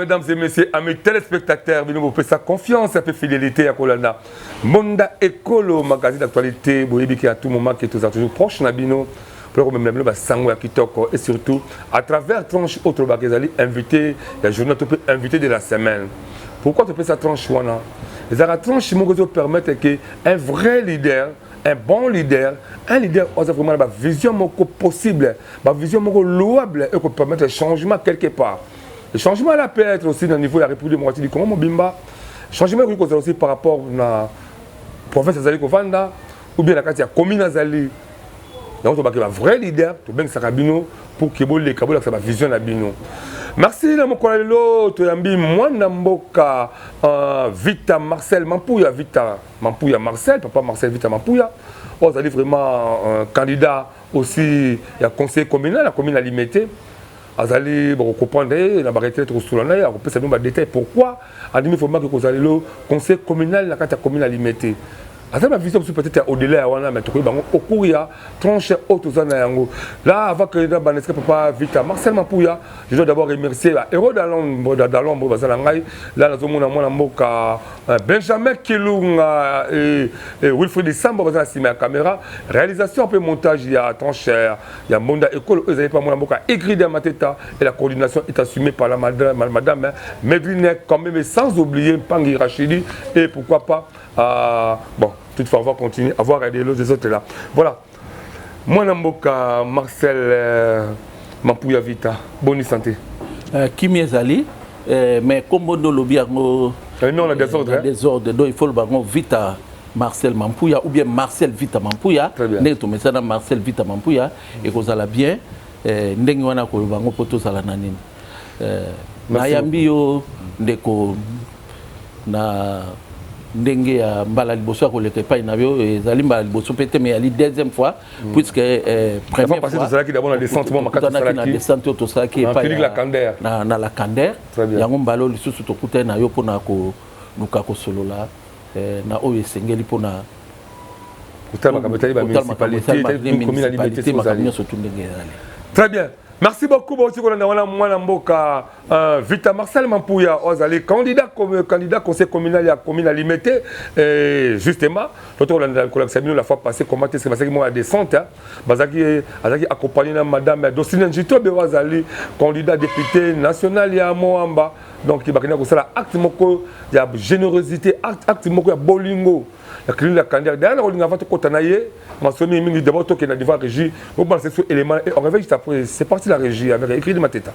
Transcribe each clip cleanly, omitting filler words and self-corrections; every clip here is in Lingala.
Mesdames et messieurs, amis téléspectateurs. Bino bopesa confiance et fidélité ya kolanda. Mbonda Ekolo, magazine d'actualité, boyebi qui à tout moment qui est toujours proche na bino pour komemela bino basango ya kitoko et surtout à travers tranche autre tolobaka ezali invité ya journal to mpe invité de la semaine. Pourquoi topesa tranche wana? Ezalaka tranche moko ezopermettre ke un vrai leader, un bon leader, un leader oyo aza vraiment na bavision moko possible, bavision moko louable ekopermettre changement quelque part. Le changement là peut être aussi na niveau ya République démocratique du Congo mobimba. Changement ekoki kozala aussi par rapport na province azali kovanda ou bien na kati ya commune azali. Yango tobaki ba vrai leader, tobengisaka bino pour ke boleka bolakisa bavision na bino. Merci. Na mokolo ya lelo toyambi mwana mboka Vita Marcel Mampuya. Vita Mampuya Marcel, papa Marcel Vita Mampuya, oyo azali vraiment candidat aussi ya conseiller communal ya commune ya Limete. Azali bokocomprendre ye na baretraite, kosula na ye, akopesa bino badétail pourquoi andimi vraiment ke kozala lelo conseiller communal na kati ya commune ya Limete. Aza na vision mosusu peut-être ya au-delà ya wana, mais tokoyeba bango au cours ya tranche oyo toza na yango là. Avant que na bandesika papa Vita Marcel Mampuya, je dois d'abord remercier ba héros dans l'ombre, dans l'ombre baza na ngai là. Nazomona mwana mboka Benjamin Kilunga et Wilfried Sambo baza na nsima ya caméra. Réalisation mpe montage ya tranche ya Mbonda Ekolo oyo ezali mpa mwana mboka Igride Mateta et la coordination est assumée par la madame Medrine quand même, sans oublier Mpangi Rachidi et pourquoi pas bon, toutefois, on va continuer à voir les autres là. Voilà. Mwana mboka Marcel Mampuya Vita, bonne santé. Kimi ezali, mais kombo nde olobi yango. Non, na désordre. Na désordre, donc il faut loba yango Vita Marcel Mampuya ou bien Marcel Vita Mampuya. Très bien. Ndenge tomesana, Marcel Vita Mampuya ekozala bien. Ndenge wana koloba yango mpo tozala na nini. Nayambi yo ndeko na ndenge ya mbala liboso ya koleka epai na yo. Ezali mbala liboso mpe te, mais ezali deuxième fois, puisque première fois tozalaki d'abord na descente mwa makasi. Tokutanaki na descente oyo tosalaki epai na la Candère. Yango mbala oyo lisusu tokutani na yo mpona koluka kosolola na oyo esengeli mpona kotala makambo etali bamunicipalité. Makambo nyonso tu ndenge ezali. Très bien. Merci beaucoup. Bauti kolanda wana mwana mboka Vita Marcel Mampuya oyo azali candidat conseil communal ya commune ya Limete. Et justement, toto kolanda kolakisa bino la fois passée comment est-ce que bazalaki mwa ya descente, bazalaki azalaki accompagné na madame Dostine Njitobe oyo azali candidat député national ya Mont-Amba. Donc bakenda kosala acte moko ya générosité, acte moko ya bolingo ya clinique ya Kandere. D'ailleurs, na kolinga avant tokota na ye masomi mingi, d'abord tokenda devant régie, obalance so élément et on revient juste après. C'est parti, la régie avec écrit de Mateta.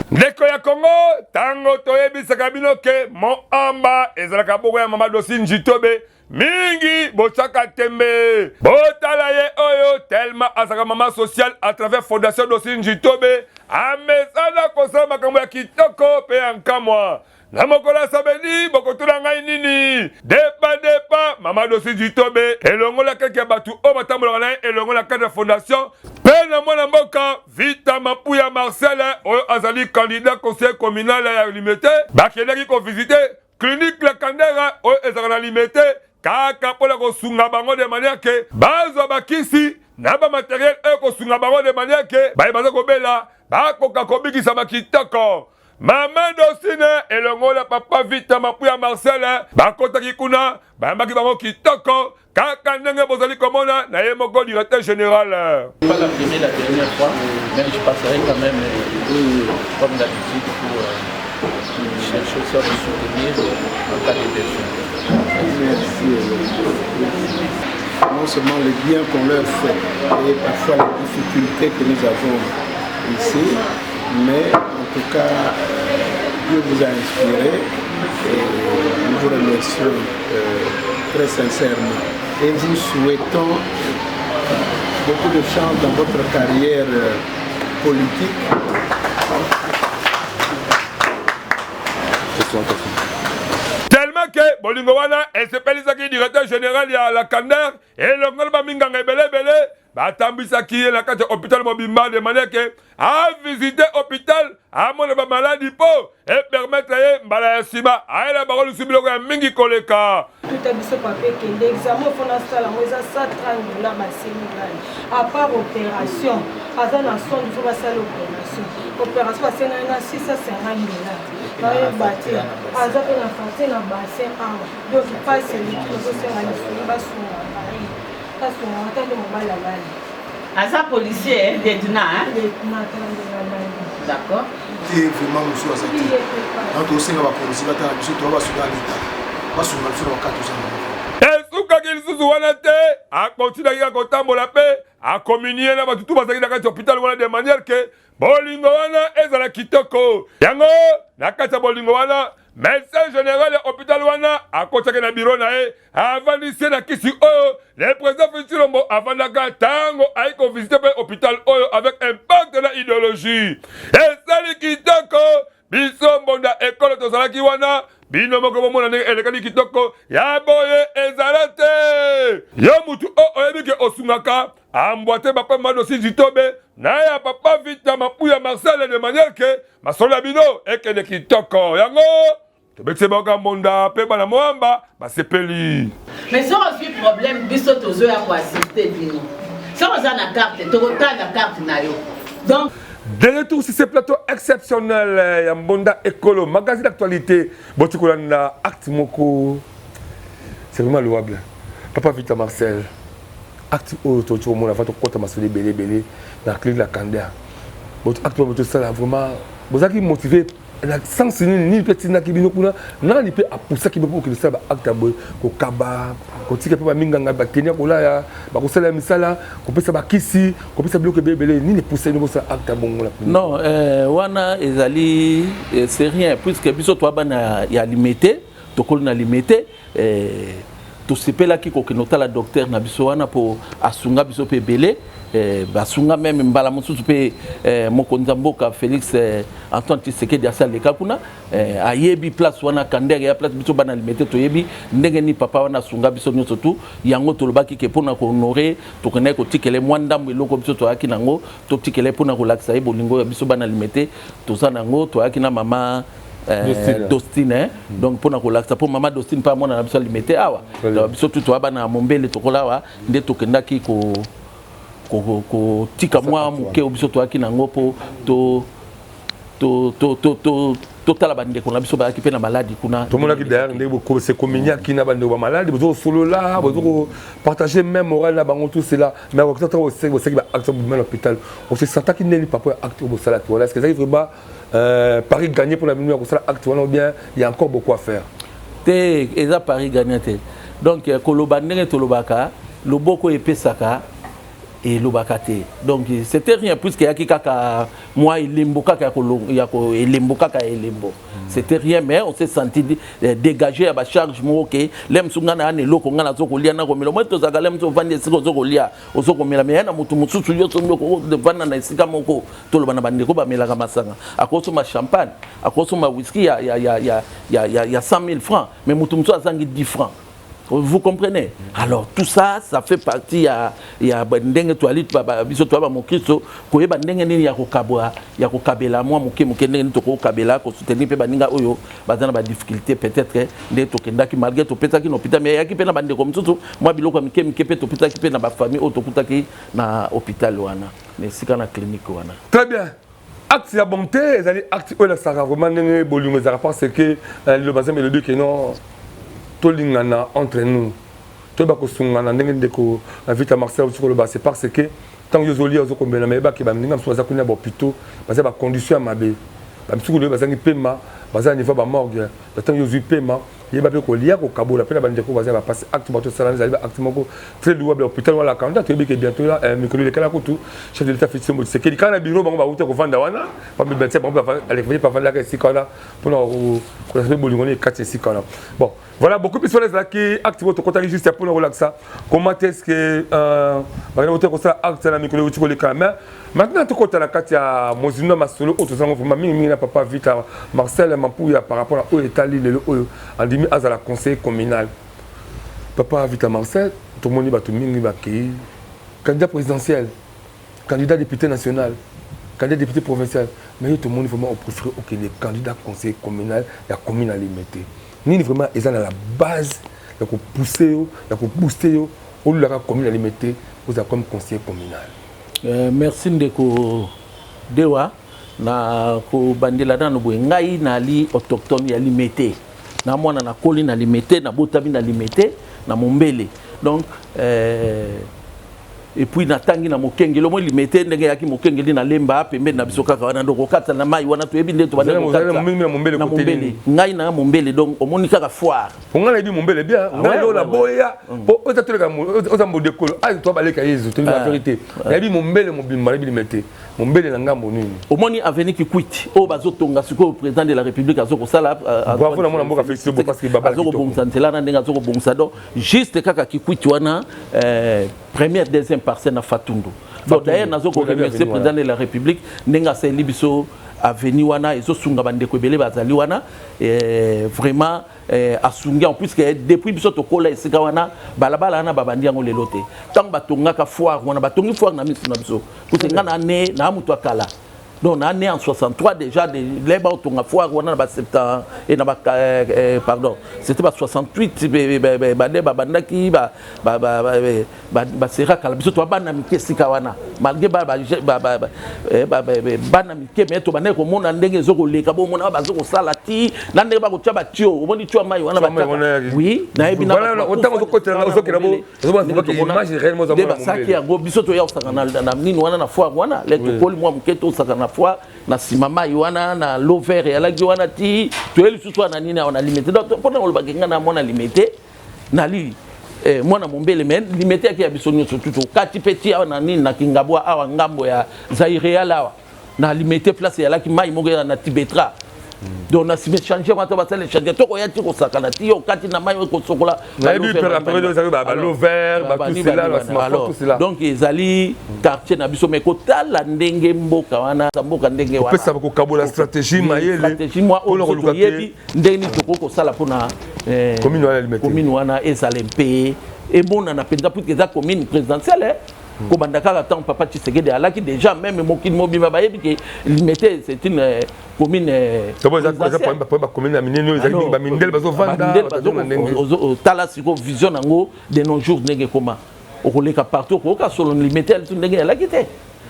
Ndeko ya Kongo, ntango toyebisaka bino ke Mont-Amba ezalaka bongo ya mama Dosi Njitobe, mingi botiaka tembe. Botala ye oyo, tellement azalaka mama sociale à travers fondation Dosi Njitobe, amesana kosala makambo ya kitoko mpe ya nkamwa. Na mokolo ya samedi, bokotuna ngai nini? Depa depa mama Dosi Njitobe elongola keke ya bato oyo batambolaka na ye elongo na kati ya fondation mpe na mwana mboka Vita Mampuya Marcel oyo azali candidat conseiller communal ya Limete, bakendaki kovisite clinique La Kandera oyo ezalaka na Limete kaka mpona kosunga bango de manière ke bazwa bakisi na bamatériel oyo kosunga bango de manière ke baye baza kobela bakoka kobikisama kitoko. Mama Dosine elongo na papa Vita Mapuya Marcel bakotaki kuna, bayambaki bango kitoko kaka ndenge bozali komona na ye moko directeur général. Pas la première, la dernière fois, mais je passerai quand même, comme d'habitude, pour chercher aussi à vous soutenir en cas de besoin. Merci. Non seulement le bien qu'on leur fait et parfois les difficultés que nous avons ici, mais en tout cas, Dieu vous a inspiré et nous vous remercions très sincèrement. Et vous souhaitons beaucoup de chance dans votre carrière politique. Tellement que bolingo wana esepelisaki directeur général ya la Candeur elongo na baminganga ebele ebele, batambwisaki ye na kati ya hôpital mobimba de manière ke avisite hôpital. amona bamaladi mpo epermettre ye mbala ya nsima ayela bango lisusu biloko ya mingi koleka. Tuta biso papa ekende examen fo nasala yango eza 130 dollar basengi ngai, à part opération aza na sonde, fo basala opération. Opération basengaki na 650 dollar. Nayeba te, aza mpe na fracture na bassin awa. Donc mpasi eleki, tozosenga lisungi, basunga ngai, basunga ata nde mobali alali. Aza policier, lieutenant, hein? Lieutenant, tala ndenge alali. D'accord. Te, vraiment mosusu aza te. Donc tosenga bapolisi batala biso, toa basoda ya leta basunga biso na bakati toza nango. Esukaki lisusu wana te, akontinaki kaka kotambola mpe acommunier na bato tu bazalaki na kati ya hôpital wana, de manière ke bolingo wana ezala kitoko. Yango na kati ya bolingo wana, médecin général ya hôpital wana akotaki na biro na ye, avandisi ye na kisi oyo le président Félix Tshilombo avandaka ntango ayi kovisiter mpe hôpital oyo avec impact na idéologie. Esali kitoko. Biso mbonda ekolo tozalaki wana, bino moko bomona ndenge elekani kitoko. Ya boye ezala te. Yo mutu oyo oyebi ke osungaka ambwa te, papa Madosi Jitobe na ya papa Vita Mapuya Marcel, de manière ke masolo ya bino ekende kitoko. Yango tobetisi baoka mbonda mpe bana Moamba basepeli. Mais soki ozwi problème, biso tozoya koassister bino. Soki oza na carte, tokotala carte na yo. Donc De retour sur ce plateau exceptionnel ya Mbonda Ekolo, magazine d'actualité. Botikolanda acte moko. C'est vraiment louable. Papa Victor Marcel, acte oyo toti komona fa tokota masolo ebele ebele na clinique la Kanda. Boto acte oyo tosala, vraiment bozalaki motivé na sens nini? Nini mpe tindaki bino kuna? Nani mpe apusaki bino mpo okende osala baacte ya boye, kokaba, kotika mpe baminganga bakenia kolaya, bakosala ya misala, kopesa bakisi, kopesa biloko ebele ebele? Nini epusa bino kosala acte ya bongo na Non, wana ezali c'est rien, puisque biso toa bana ya Limete, tokoli na Limete. Tosepelaki kokende kotala docteur na biso wana mpo asunga biso mpe ebele. Basunga même mbala mosusu mpe mokonzi ya mboka Félix Antoine Tshisekedi asi aleka kuna, ayebi place wana Kandere ya place. Biso bana Limete toyebi ndenge nini papa wana asunga biso nyonso tu. Yango tolobaki ke mpona kohonorer, tokendaki kotikela mwa ndambo eloko biso toyaki nango, totikela mpona kolakisa ye bolingo ya biso bana Limete toza nango. Toyaki na mama Dostine, hein? Donc mpona kolakisa, mpo mama Dostine mpe amona na biso Limete awa. Donc biso tu toya bana ya Mombele, tokola awa, nde tokendaki kotika mwa moke oyo biso toyaki nango mpo to totala bandeko na biso bayaki mpe na maladi kuna. Tomonaki d'ailleurs ndenge se communiaki na bandeko bamaladi, bozokosolola, bozokopartage même moral na bango, tout cela. Mais akokita boseki baacte bobima na hôpital, ose sentaki ndeni papa ya acte oyo bosalaki wana? Est ce que ezalaki vraiment pari gagné pour la bino ya kosala acte wana, ou bien il y a encore beaucoup à faire? Te, eza pari gagné te. Donc koloba ndenge tolobaka, loboko epesaka elobaka te. Donc c'était rien, puisque eyaki kaka mwa elembo, kaka ya elembo, kaka ya elembo. C'était rien, mais on s'est senti dégagé ya bacharge moko ke le mosusu ngai na ya na eloko ngai nazo kolia na komela. Moi tozalaka le mosusu ovandi esika ozo kolia, ozo komela, mais ya na motu mosusu yo sombi ovanda na esika moko. Toloba na bandeko bamelaka masanga, akosomba champagne, akosomba whisky ya 100 000 francs, mais motu mosusu azangi 10 francs. Vous comprenez? Alors tout ça, ça fait partie ya ndenge toali biso toya bamokristo, koyeba ndenge nini ya kokabwa, ya kokabela mwa moke moke, ndenge nini tokokabela, kosoutenir mpe baninga oyo baza na badifficulté. Peut-être nde tokendaki, malgré topesaki na hôpital, mais eyaki mpe na bandeko mosusu mwa biloko ya mike mike mpe topesaki mpe na bafamille oyo tokutaki na hôpital wana, na esika na clinique wana. Très bien. Acte ya bonté ezali acte oyo elakisaka vraiment ndenge bolingo ezalaka, parce que liloba Nzambe elobi ke non, tolingana entre nous, toyeba kosungana. Ndenge ndeko na Vita Marcel auti koloba, c'est parce que ntango yo ozolia, ozokomela, mayebaki baninga mosusu baza kuna bahôpitaux, baza bacondition ya mabe, bamisuku loyo bazangi pema, baza na niveau ya bamorgue. Ntango yo ozwi pema, yeba mpe kolia, kokabola mpe na bandeko baza bapasi. Acte bato osala ezali baacte moko très louable. Hôpital wana Kanda, toyebi ke bientôt là, mikolo elekala kutu, chef de l'État Félix Tshisekedi kaka na bureau bango bauti kovanda wana, batia bango alekaki, bavandaka esika wana mpona kolakisa mpe bolingo ekati esika wana. Bon, voilà, beaucoup plus wana ezalaki acte oyo tokotaki juste mpona kolakisa comment est ce que bakenda kote kosala acte na mikolo euti koleka. Mais maintenant tokota na kati ya mozindo ya masolo oyo tozango vraiment mingimingi na papa Vita Marcel Mampuya par rapport na oyo etali lelo oyo andimi azala conseiller communal. Papa Vita Marcel, tomoni bato mingi bakei candidat présidentiel, candidat député national. Candidat député provincial, mais yo tomoni vraiment opréféré okende candidat conseiller communal ya commune ya Limete. Nini vraiment eza na la base ya kopousser yo, ya kobooster yo olulaka commune ya Limete, ozala comme conseiller communal? Merci ndeko Dewa. Na kobandela nano boye, ngai nali autochtone ya Limete, na mwana nakoli na Limete, nabotami na Limete na Mombele. Donc et puis natangi na Mokengeli. Omoi Limete ndenge eyaki Mokengeli na Lemba pembeni na biso kaka wana. Donc okatisa na mai wana, toyebi nde tobanda na Mombele. Ngai na Mombele, donc omoni kaka foire. Ngai nayebi Mombele bien. Ngai lelo naboya po oza toleka, oza modekolo to baleka Yezu, toyebi la vérité. Nayebi Mombele mobimba, nayebi Limete Mombele na ngambo nini. Omoni avenue Kikwiti oyo bazotonga sikoyo, président de la République azokosala. Bravo na mwana mboka Félix, parce que babala. Azokobongisa nzela na ndenge azokobongisa. Donc juste kaka Kikwiti wana, première, deuxième parcelle na Fatundu. Donc d'ailleurs nazo koremercier président de la République ndenge asaleli biso avenue wana, ezosunga bandeko ebele bazali wana. Vraiment asungi en plus que depuis biso tokola esika wana, balabala wana babandi yango lelo te. Ntango batongaka foire wana, batongi foire na miso na biso, parce nga na ne na moto akala. Donc na né en 63 déjà, de baotonga foire wana na ba 70 et na ba pardon, c'était ba 68 bande babandaki basera kala. Biso toa bana mike esika wana, malgré bana mike, mais tobandaki komona ndenge ezokoleka. Bomona bazokosala ti na ndenge bakotia batio, omoni tio ya mai wana. Oui, nayebi nde basaki yango. Biso toya kosaka na nini wana, na foire wana. Le tokoli mwa moke, tosaka na foire na nsima mai wana na lover eyalaki wana ti toye lisusu wana nini awa na Limete. Donc mpona kolobaki ngai na mwana Limete, nali mwana Mombele, mais Limete yaki ya biso nyonso. Tutu okati mpe ti awa na nini, na Kingabwa awa, ngambo ya Zaire awa na Limete, place eyalaki mai moko na Tibetra. Donc na nsima échange wana, to basala échange, tokoya ti kosakana ti yo okati na mai oyo kosokola. Donc ezali quartier na biso, mais kotala ndenge mboka wana, mboka ndenge wana, kokabola stratégie mayele. Stratégie mwa oyo toyebi ndenge nini tokoki kosala mpona commune wana ezala mpe emonana mpenza, puisque eza commune présidentielle. Kobanda kaka ntango papa Tshisekedi alaki déjà, même mokili mobimba bayebi ke Limete, c'est une commune. Bacommune ya minene oyo ezali mingi, bamindele bazovanda. Otala sikoyo vision nango de nos jours ndenge ekoma, okoleka partout, okoyoka solo Limete alitu ndenge elaki te.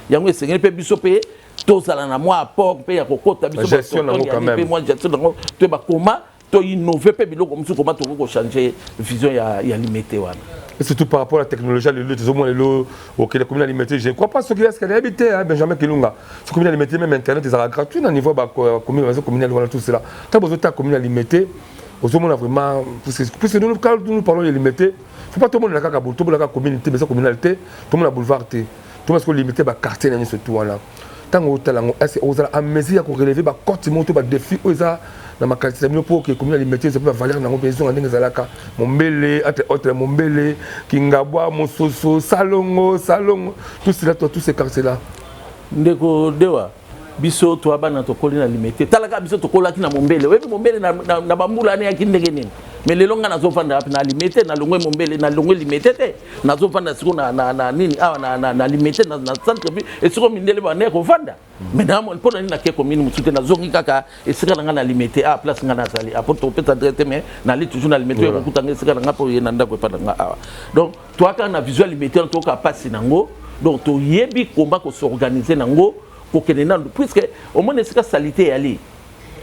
Yango esengeli mpe biso mpe tozala na mwa apport mpe ya kokota biso mpe mwa gestion nango, toyeba koma toinnove mpe biloko mosusu, koma tokoki kochange vision ya Limete wana. Et surtout par rapport à la technologie, lelo tozomona lelo okende commune ya Limete, je crois pas soki est-ce que nayebi te, Benjamin Kilunga, so commune ya Limete même internet ezalaka gratuit na niveau bacommune bazo communal wana, tout cela. Ntango bozotala commune ya Limete, ozomona vraiment, puisque nous, quand nous parlons de Limete, faut pas tomona kaka boye, tomona kaka commune te, mais eza communal te, tomona boulevard te, tomona sikoyo Limete, baquartier na nyonso tu wana. Ntango otala yango, est ce ozala à mesure ya korelever bacote moko to badéfi oyo eza na makanisi na bino mpo ke commune ya Limete eza mpe bavaleur nango mpe ezonga ndenge ezalaka, Mombele entre autres, Mombele, Kingabwa, Mososo, Salongo, Salongo, tout cela, tous ces quartiers là? Ndeko Dewa, biso toa bana tokoli na Limete. Talaka biso tokolaki na Mombele. Oyebi Mombele na bambula ane yaki ndenge nini? Mais lelo ngai nazovanda wapi? Na Limete. Nalongwe Mombele, nalongwe Limete te, nazovanda siko na nini awa na Limete, na centre ville, esiko mindele bande kovanda. Mais mpo na nini nake commune mosusu te? Nazongi kaka esika na ngai na Limete, a place ngai nazali apo topesa adresse te, mais nali toujours na Limete. Oyo kokutanga esika na ngai mpo oye na ndako epa na ngai awa. Donc toa kaka na vision ya Limete wana, toyoka mpasi nango. Donc toyebi komba kos'organiser nango, kokende nanu, puisque omoni esika saleté eyali,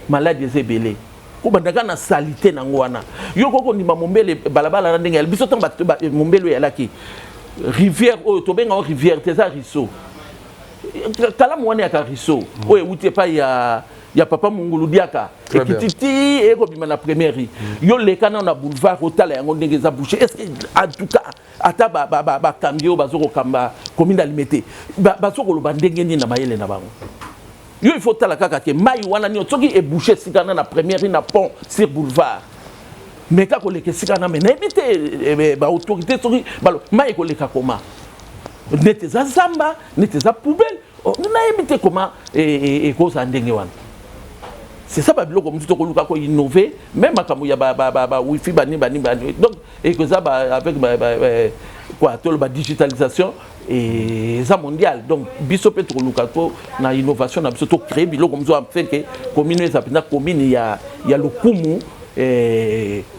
maladi eza ebele. Kobanda kaka na saleté nango wana, yo koko kondima Mombele balabala na ndenge yali. Biso ntango Mombele oyo eyalaki rivière oyo tobengango rivière te, eza ruisseau. Kalamu wana yaka ruisseau oyo ewuti epai ya papa Mungulu Diaka, ekiti ti ekobima na première rue. Yo leka nano na boulevard, otala yango ndenge eza bouché. Est ce que en tout cas ata bakambi oyo bazokokamba commune ya Limete bazokoloba ndenge nini na mayele na bango? Yo il faut tala kaka ke mai wana nyonso soki ebouché esika wana na première rue, na pont sur boulevard, mais kaka koleka esika wana, mais nayebi te baautorité soki mai ekoleka koma neti eza zamba, neti eza poubelle. Nayebi te koma ekozala ndenge wana. C'est ça babiloko mosusu tokoluka koinnove, même makambo ya ba wifi, bani bani bani. Donc ekoza avec Quoi, toloba digitalisation eza mondial. Donc biso mpe tokoluka to na innovation na biso, tocréer biloko mosusu afin que commune eza mpenza commune ya lokumu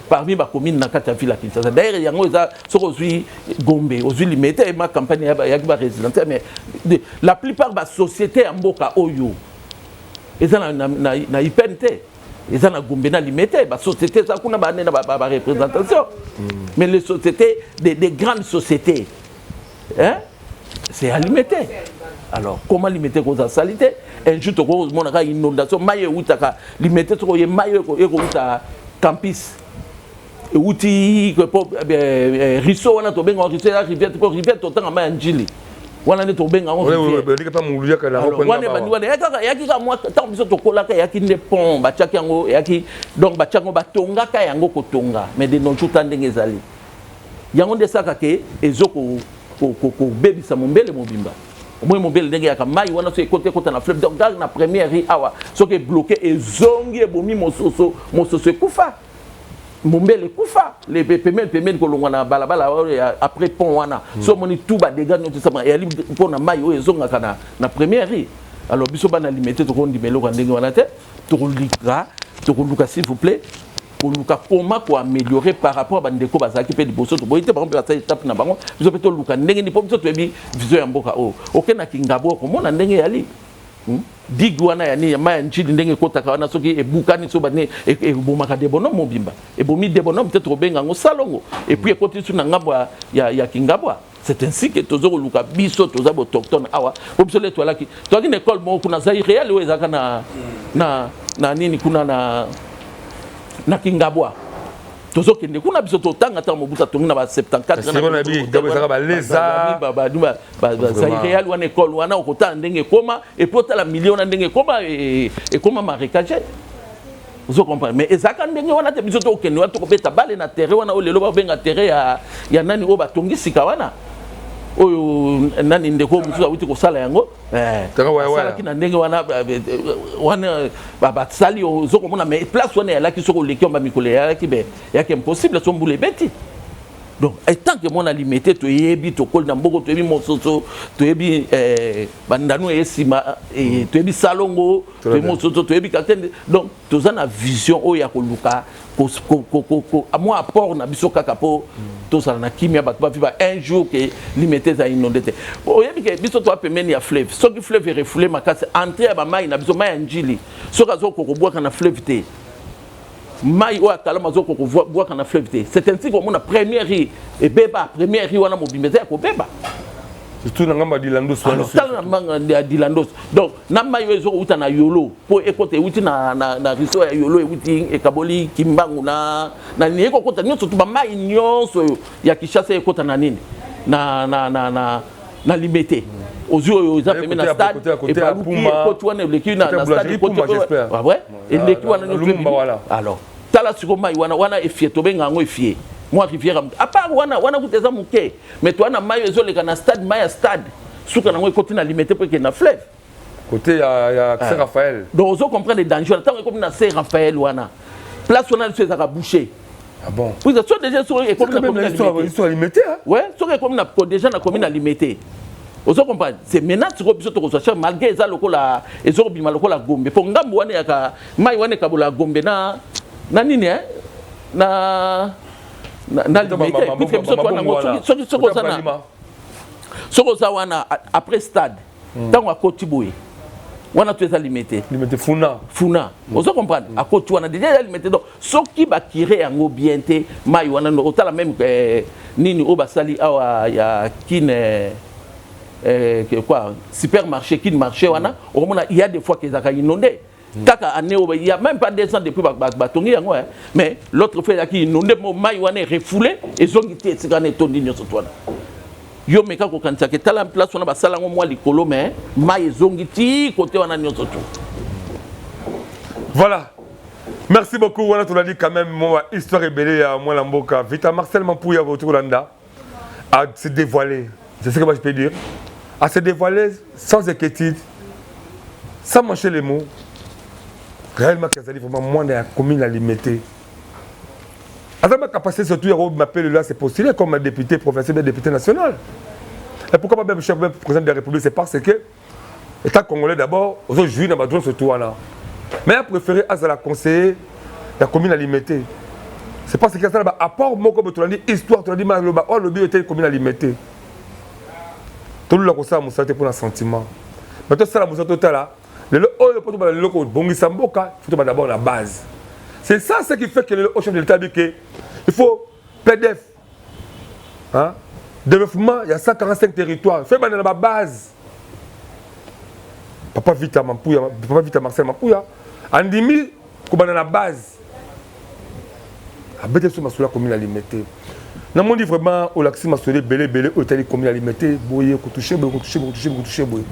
parmi bacommune na kati ya ville ya Kinshasa. D'ailleurs, yango eza soki ozwi Gombe, ozwi Limete, ma campagne yaki barésidentiel, mais la plupart basociété ya mboka oyo eza na IPN te, eza na Gombe, na Limete. Basociété eza kuna, bane na bareprésentation, mais les sociétés, des grandes sociétés, hein, c'est à Limete. Alors comment Limete kozala sali te? Un jour tokomonaka inondation, mai eutaka Limete, soki oye, mai ekouta campus, euti ruisseau wana, tobengaka ruisseau, eza rivière, mpo rivière totanga mai ya Njili wana nde tobenga yango. Wana ebandi wana, eyaki kaka mwa ntango biso tokolaka, eyaki nde pont batiaki yango, eyaki donc batiaki yango, batongaka yango kotonga. Mais de nos jours, ta ndenge ezali, yango nde esalaka ke ezo kobebisa mombele mobimba. Omoi mombele ndenge yaka mai wana, so ekota, ekota na fleuve. Donc kaka na première rue awa, soki ebloquer, ezongi, ebomi mososo, mososo ekufa, mombele ekufa. Pembeni pembeni, kolongwa na balabala oyo après pont wana, so omoni tout badégâts nyonso esama, eyali mpona mai oyo ezongaka na première rue. Alors biso bana Limete, tokondima eloko ya ndenge wana te. Tokoluka, tokoluka, s'il vous plaît, koluka comment koaméliorer par rapport a bandeko bazalaki mpe liboso. Toboyi te, bango mpe basali étape na bango, biso mpe toluka ndenge nini, mpo biso toyebi vision ya mboka oyo. Okendaki Ngabo, okomona ndenge yali digue wana ya nini, mai ya Njili ndenge ekotaka wana, soki ebukani, so bani ebomaka Debonhomme mobimba, ebomi Debonhomme te, tokobenga yango salongo, et puis ekoti su na ngambo ya Kingabwa. C'est ainsi que toza koluka, biso toza baautochtone awa, po biso le toalaki, toalaki na école moko kuna, zai réel oyo ezalaka na nini kuna na Kingabwa. Tozokende kuna, biso totanga ntango Mobutu atongi na ba 74 Zaïreal wana, école wana, okotala ndenge ekóma, et puis otala milieu wana ndenge ekóma, ekóma marécage, ozo comprendre. Mais ezalaka ndenge wana te. Biso tokokende wana, tokobeta bale na terrain wana oyo lelo babenga terrain ya nani, oyo batongi sika wana, oyo nani, ndeko mosusu awuti kosala yango, asalaki na ndenge wana wana basali, ozo komona. Mais place wana eyalaki, soki oleki yango bamikolo, eyalaki be eyaki impossible so mbula ebeti. Donc étant que mwana Limete, toyebi, tokoli na mboko, toyebi mososo, toyebi bandanu eye nsima, toyebi salongo, toyebi mososo, toyebi quartier. Donc toza na vision oyo ya koluka mwa apport na biso kaka mpo tozala na kimia, bato baviva un jour ke Limete eza inondé te. Oyebi ke biso toa pembeni ya fleuve. Soki fleuve erefouler makasi, entrée ya bamai na biso, mai ya Njili, soki azokoka kobwaka na fleuve te, mai oyo akalama azokoka kobwaka na fleuve te. C'est ainsi komona première rue ebeba, première rue wana mobimba eza ya kobeba. Surtout na ngambo ya Dilandos. Tala na ngambo ya Dilandos. Donc na mai oyo ezokouta na Yolo mpo ekota, euti na ruisseau ya Yolo, euti ekaboli Kimbangu na nini, ekokota nyonso tu, bamai nyonso oyo ya Kinshasa ekota na nini, na Limete. Ozwi oyo eza pembeni na stade, ebaluki, ekoti wana, eleki na stade, ekoti, eleki wana nyonso. Alors tala siko mai wana, wana efie, tobenga yango efie, mwa rivière à part wana. Wana kuta eza moke, mais towana mai oyo ezoleka na stade, mai ya stade, suka nango ekoti na Limete mpo ekende na fleuve. Côté ya Saint Raphaël. Donc ozo comprendre danger wana. Ntango ekomi na Saint Raphaël wana, place wana biso ezalaka bouché. Ah bon? Oui, so déjà soki ekomi na histoire Limete. Ouais, soki ekomi na déjà na komi na Limete, ozo comprendre, c'est maintenant sikoyo biso tokozwa charge, malgré eza lokola ezokobima lokola Gombe, mpo ngambo wana eyaka mai wana ekabola Gombe na nini, na Limete, puisque biso towana yango. Soki oza na, soki oza wana après stade, ntango akoti boye wana, to eza Limete. Limete Funa. Funa, ozo comprendre, akoti wana déjà eza Limete. Donc soki bacurer yango bien te, mai wana, otala même nini oyo basali awa ya Kine, quoi, supermarché Kine Marché wana, okomona il y a des fois kezalaka inondé kaka année oyo. Il y a même pas 2 ans depuis batongi yango, mais l'autre fois ezalaki inondé, mo mai wana erefoulé, ezongi te esika wana, etondi nyonso to wana. Yo meka kokanisaka, etala place wana, basala yango mwa likolo, mais mai ezongi ti kote wana nyonso to. Voilà. Merci beaucoup. Voilà, tu l'as dit quand même, moi, histoire ebele ya mwana mboka. Vita Marcel Mampouya, Kolanda, a se dévoilé. C'est ce que moi je peux dire. A se dévoiler sans inquiétude, sans mâcher les mots. Réellement, Kazali, vraiment, moi, dans la commune à Limete. Aza ba capacité surtout ya kobima mpe lelo se postuler comme député provincial bien député national. Et pourquoi pas même chef, même président de la République? C'est parce que État congolais d'abord ozojouir na badroit surtout wana, mais a préféré azala conseiller ya commune ya Limete. C'est parce que asala baapport moko boye. Tolandi histoire, tolandi maloba oyo alobi ete commune ya Limete, tolula kosala mosala te mpona sentiment, mais tosala mosala. Totala lelo oyo, mpo tobala lelo kobongisa mboka, faut tobanda d'abord na base. C'est ça ce qui fait que lelo au chef de l'État dit que il faut PDF, hein, développement ya 145 territoires, fait banda na babase. Papa Vita Mampuya, papa Vita Marcel Mampuya andimi kobanda na base, abete biso masolo ya commune ya Limete. Namoni vraiment olakisi masolo ebele ebele oyo etali commune ya Limete, boye kotoucher boye, kotoucher boye, kotoucher boye, kotoucher boye.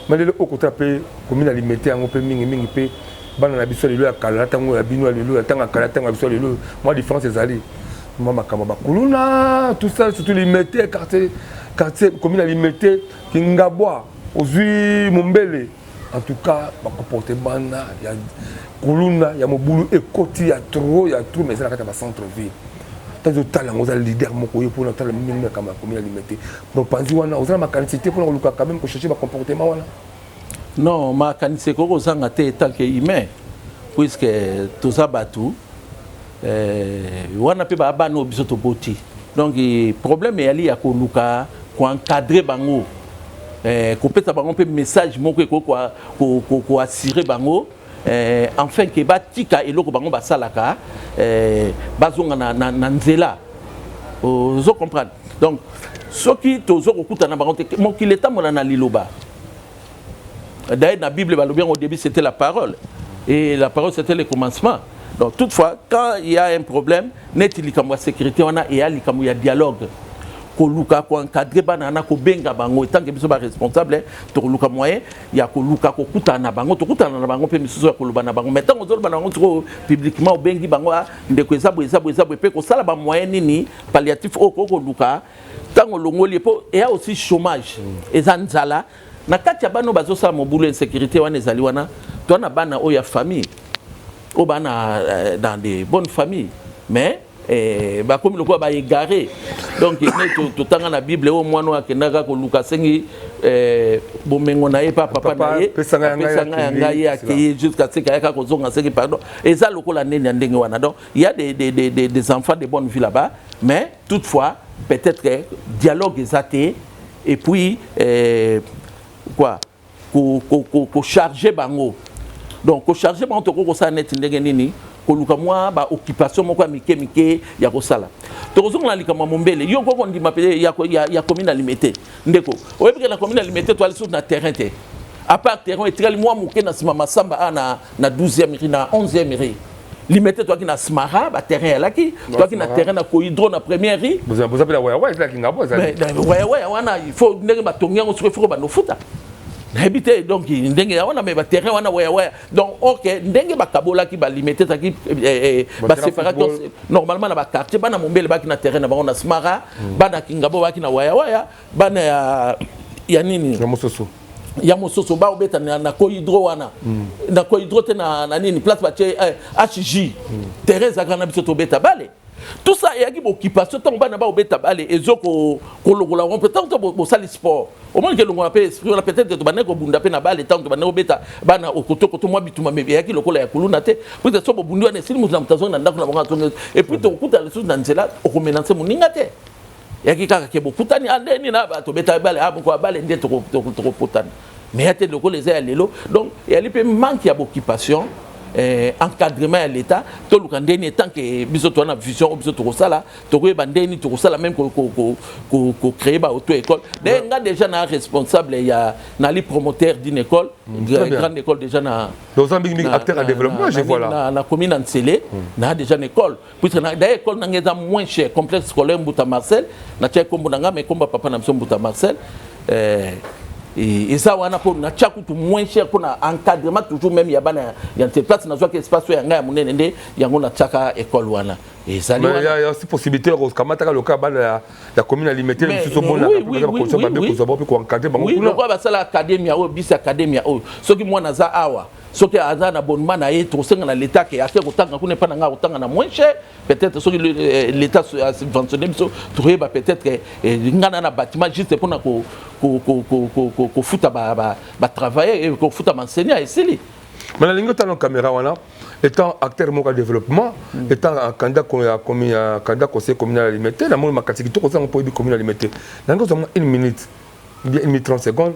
Ma lelo oyo kotala mpe commune ya Limete yango mpe mingimingi mpe bana na biso ya lelo, ya kala na ntango ya bino, ya lelo, ya ntango ya kala, ntango ya biso ya lelo, mwa différence ezali, mwa makambo bakuluna, tout ça. Surtout Limete quartier, quartier commune ya Limete, Kingabwa, ozwi Mombele, en tout cas bacomporte bana ya kuluna, ya mobulu ekoti ya trop, ya trop. Mais eza na kati ya bacentre ville. Ntango ozotala yango, oza leader moko oyo mpona otala mingi makambo ya commune ya Limete, mopanzi wana, oza na makanisi te mpona koluka quand même kochercher bacomportement wana? Non, makanisi ekoki kozanga te en tant que humain, puisque toza bato wana mpe baa bana oyo biso toboti. Donc problème eyali ya koluka koencadrer bango, kopesa bango mpe message moko ekoki koassurer bango enfin ke batika eloko bango basalaka, bazonga na nzela. Ozo comprendre? Donc soki tozo kokutana bango te, mokili etambola na liloba. D'ailleurs, dans la Bible, au début, c'était la parole. Et la parole, c'était le commencement. Donc, toutefois, quand il y a un problème, neti likambo ya sécurité wana, eya likambo ya dialogue. Koluka koencadrer bana na kobenga bango, etanke biso baresponsable, tokoluka moyen ya koluka kokutana na bango, tokutana na bango mpe misusu ya koloba na bango. Mais ntango ozoloba na bango sikoyo publiquement, obengi bango: ndeko, eza boye, eza boye, eza boye, mpe kosala bamoyen nini palliatif oyo koki koluka ntango olongoli, mpo eya aussi chômage, eza nzala na kati ya bana oyo bazosala mobulu. Insécurité wana ezali wana, toa na bana oyo ya famille, oyo bana dans des bonnes familles, mais bakomi lokola baégaré. Donc ne totanga na Bible oyo, mwana oyo akendaka koluka, asengi bomengo na ye pa papa na ye: apesanga ya ngai. Akeye jusqu'à ce ayaka kozonga, asengi pardon. Eza lokola nini ya ndenge wana. Donc il y a des enfants de bonne vie là-bas, mais toutefois peut-être que dialogue eza te. Et puis quoi, kocharger bango, donc kocharger bango, tokoki kosala neti ndenge nini, koluka mwa baoccupation moko ya mike mike ya kosala. Tokozonga na likambo ya Mombele. Yo koko ndima mpe ya commune ya Limete. Ndeko, oyebi ke na commune ya Limete toali susu na terrain te, à part terrain etikali mwa moke na nsima Masamba a na 12e rue, na 11e rue. Limete toaki na Smara, baterrain elaki, toaki na terrain na Cohydro, na première rue. Boza mpe na Wayawaya, ezalaki ngabo. Wayawaya wana, il faut ndenge batongi yango soki ifo banofuta, nayebi te. Donc ndenge ya wana, me baterrain wana Wayawaya, donc ok, ndenge bakabolaki balimete, ezalaki baséparaki normalement na baquartier. Bana Mombele baki na terrain na bango na Smara, bana Kingabo baki na Wayawaya, bana ya nini? Ya Mososo. Ya Mososo baobeta na Cohydro wana, na Cohydro te, na nini, place batie HJ, terrain ezalaka na biso, tobeta bale, tout ça. Eyaki boccupation. Ntango bana baobeta bale, ezo kolongola ngo mpe. Ntango to bosali sport, omoni ke elongola mpe esprit wana. Peut-être tobandaki kobunda mpe na bale, ntango tobandaki kobeta bana okotokoto, mwa bituma, me eyaki lokola ya kuluna te, puisque so bobundi wana esili, moto na moto azongi na ndako na bango, azongi. Et puis tokokuta lisusu na nzela, okomenacer moninga te. Eyaki kaka ke bokutani andeni na bato beta bale, moko ya bale nde tokopotana, mais ya te lokola eza ya lelo. Donc eyali mpe manque ya boccupation, encadrement ya l'État. Toluka ndeni, etant que biso toza na vision oyo biso tokosala, tokoyeba ndeni tokosala même kocréer baauto école. D'ailleurs nga déjà na responsable ya nali promoteur d'une école, grande école déjà na Donc mingi acteur en développement, je vois là. Na commune na Nsele, na déjà une école, puisque d'ailleurs école nanga eza moins cher, complexe scolaire Mbuta Marcel. Natia kombo na nga, mais kombo papa na biso Mbuta Marcel eza wana, mpo natia kutu moins cher mpona encadrement toujours même ya bana ya Nte. Place nazwaki espace oyo ya ngai ya monene, nde yango natiaka école wana. Ezali Mais il y a aussi possibilité ya kokamataka loka bana ya commune ya Limete mosusu omonaka baza mabe kozwa bango mpe koencadre bango kuna. Lokola basala academia oyo, bisi academia oyo, soki mwana aza awa, soki aza na abonnement na ye, tokosenga na leta ke ake kotanga kuna epa na ngai, akotanga na moins cher. Peut-être soki l'état asubventionne biso, tokoyeba peut-être ngai na bâtiment juste mpona kofuta batravailleur, kofuta baenseignant, esili. Mais nalingi otala caméra wana, étant acteur moko ya développement, étant candidat ya candidat conseil communal ya Limete, namoni makasi kitoko ozango mpo oyebi commune ya Limete. Nalingi ozwa mwa une minute, bien une minute 30 secondes.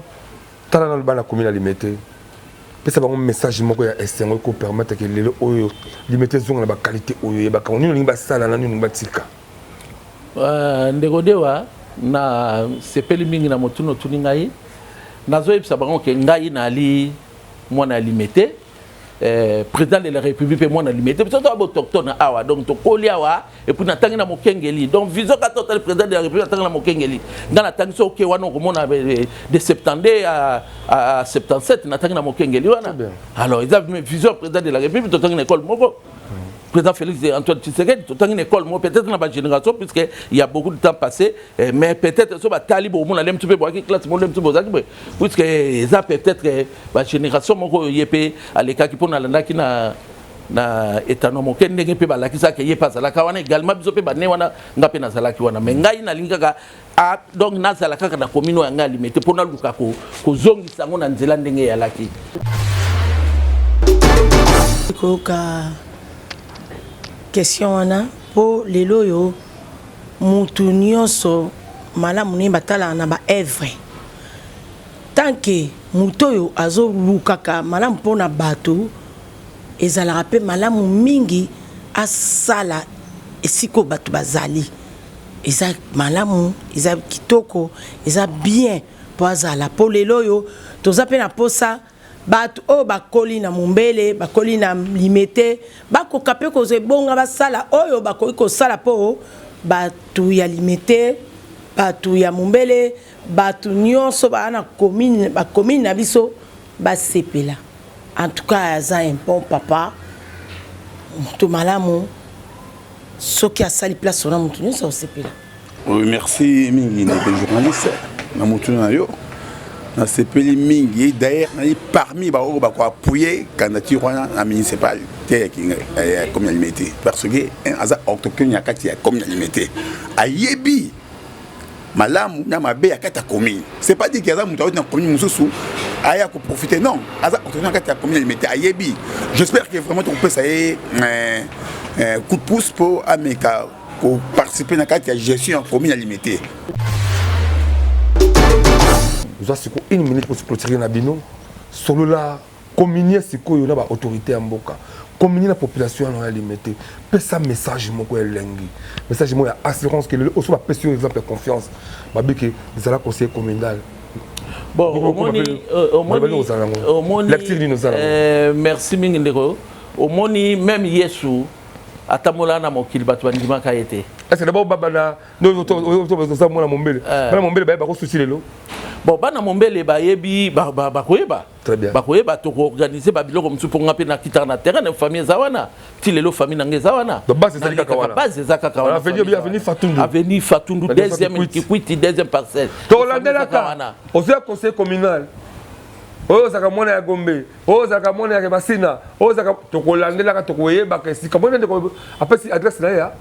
Tala nano bana commune ya Limete, pesa bango message moko ya esengo ekopermettre ke lelo oyo Limete ezonga na baqualité oyo oyebaka. Nini olingi basala na nini olingi batika? Ndeko Dewa, na sepeli mingi na motuna otuni ngai. Nazoyebisa bango ke ngai nali mwana ya Limete, président de la République mpe mwana Limete. Biso toza baautochtone awa, donc tokoli awa. Et puis natangi na Mokengeli, donc vision kata otali président de la République atangi na Mokengeli, ngai natangi. So oke wana, okomona de 72 à 77 natangi na Mokengeli wana. Alors eza vision président de la République, totangi na école moko. Président Félix Antoine Tshisekedi, totangi na école moko, peut-être na bagénération, puisque il y a beaucoup de temps passé, mais peut-être so batali, bomona le motu mpe boyaki classe mo, le motu bozalaki boye, puisque eza peut-être bagénération moko oyo ye mpe alekaki, mpo nalandaki na etano moke ndenge mpe balakisaki ye mpe azalaka wana également. Biso mpe bane wana, nga mpe nazalaki wana. Mais ngai nalingi kaka, donc nazala kaka na commune oyo ya ngai Alimete, mpo naluka kozongisa yango na nzela ndenge eyalaki. Koyoka question wana, mpo lelo oyo mutu nyonso malamu nini batalaka na baœuvre. Tant que moto oyo azolukaka malamu mpona bato, ezalaka mpe malamu mingi asala esika oyo bato bazali. Eza malamu, eza kitoko, eza bien mpo azala, mpo lelo oyo toza mpe na posa bato oyo bakoli na Mombele, bakoli na Limete, bakoka mpe kozwa ebonga, basala oyo bakoki kosala mpo bato ya Limete, bato ya Mombele, bato nyonso baa na commune, bacommune na biso basepela. En tout cas, aza un bon papa, moto malamu. Soki asali place wana, moto nyonso akosepela. Oui, merci mingi, ndeko journaliste, na motuna na yo. Nasepeli mingi. D'ailleurs, nali parmi baoyo bakoappuyer candidature wana na municipal te ya commune ya Limete, parce que aza autochtone ya kati ya commune ya Limete, ayebi malamu na mabe ya kati ya commune. C'est pas dire que aza moto awuti na commune mosusu aya koprofiter. Non, aza autochtone ya kati ya commune ya Limete, ayebi. J'espère que vraiment tokopesa ye coup de pouce mpo ameka koparticiper na kati ya gestion ya commune ya Limete. Ozwa sikoyo une minute pour clôturer na bino. Solola, communier sikoyo na baautorité ya mboka, communier na population wana ya Limete. Pesa message moko elengi, message moko ya assurance ke lelo oso bapesi yo exemple ya confiance, babiki ezala conseiller communal. Bon, omoni lecture nini ozala? Merci mingi, ndeko. Omoni, même Yesu atambola na mokili, bato bandimaka ye te. Est ce que d'abord babana oza mwana Mombele, bana Mombele bayeba kosusi lelo? Bon, bana Mombele bayebi, bakoyeba. Bakoyeba, tokoorganiser babiloko mosusu mpo nga mpe nakitaka na terrain na famille eza wana ti lelo. Famille na nga eza wana. Base ezali kaka wana? Base eza kaka wana. Avenue Fatundu? Avenue Fatundu, deuxième Kikwiti, deuxième parcelle. Tolandelaka ozoya conseil communal oyo, ozalaka mwana ya Gombe, oyo ozalaka mwana ya Masina, oyo ozalaka, tokolandelaka, tokoyebaka esika mwana. Ndeko apesi adresse na ye, ya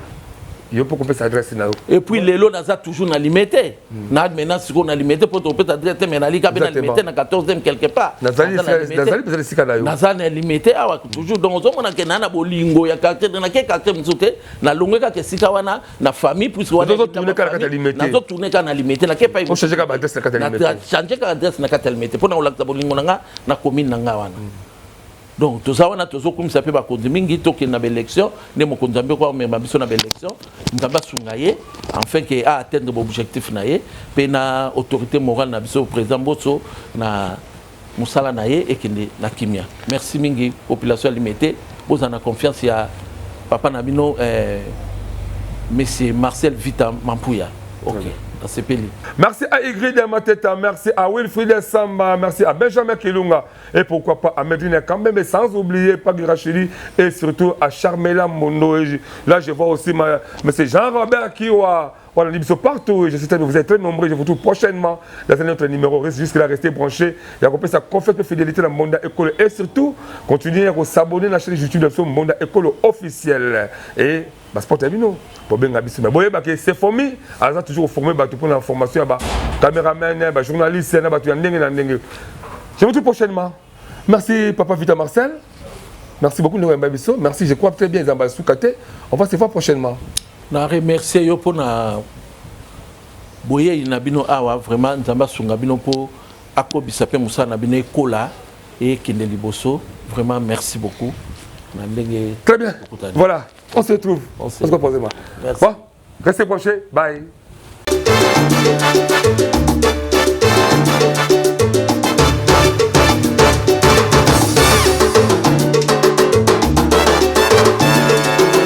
yo mpo kopesa adresse na yo. Et puis lelo naza toujours na Limete, na maintenant sikoyo na Limete, mpo topesa adresse te, mais nalika mpe na Limete na 14e quelque part. Nazali mpenza esika na yo. Naza na Limete awa toujours. Donc ozomona ke naa na bolingo ya quartier, nake quartier mosusu te, nalongwe kaka esika wana na famille, puisque wana Ozotourne kaka na kati ya Limete? Nazotourne kaka na Limete, nake epai. Ochange kaka baadresse na kati ya Limete? Change kaka adresse na kati ya Limete mpo na kolakisa bolingo na nga na commune na nga wana. Donc toza wana, tozokumisa mpe bakonzi mingi. Tokende na baélection nde mokonzi ya mboka amema biso na baélection. Nzambe asunga ye enfin ke aatteindre baobjectif na ye, mpe na autorité morale na biso, président Mboso, na mosala na ye ekende na kimia. Merci mingi, population ya Limete. Bozala na confiance ya papa na bino, monsieur Marcel Vita Mampuya. Ok. Nasepeli. Merci à Ingrid Mateta, merci à Wilfried Samba, merci à Benjamin Kilunga et pourquoi pas à Medina Kambembe, sans oublier Pagui Rachidi et surtout à Charmela Mondo. Et là, je vois aussi ma, M. Jean-Robert Kiwa. Voilà, nous partout. Je sais que vous êtes très nombreux. Je vous retrouve prochainement dans un autre numéro. Jusque-là, restez branchés. Il y a sa confiance et fidélité dans Mbonda École. Et surtout, continuez à s'abonner à la chaîne YouTube de Mbonda École officielle. Et basport ya bino bobenga biso me boyeba ke sefomi aza toujours forme bato mpona formation ya ba cameraman ba journaliste na bato ya ndenge na ndenge. Je vous retrouve prochainement. Merci papa Vita Marcel, merci beaucoup ndenge oyamba biso. Merci, je crois très bien ezamba suka te. On va se voir prochainement. Na remercier yo mpona boyei na bino awa. Vraiment, Nzambe asunga bino mpo akobisa mpe mosala na bino ekola ekende liboso. Vraiment, merci beaucoup na ndenge. Très bien, voilà, on se retrouve. On se retrouve. Merci. Bon, restez branchés. Bye.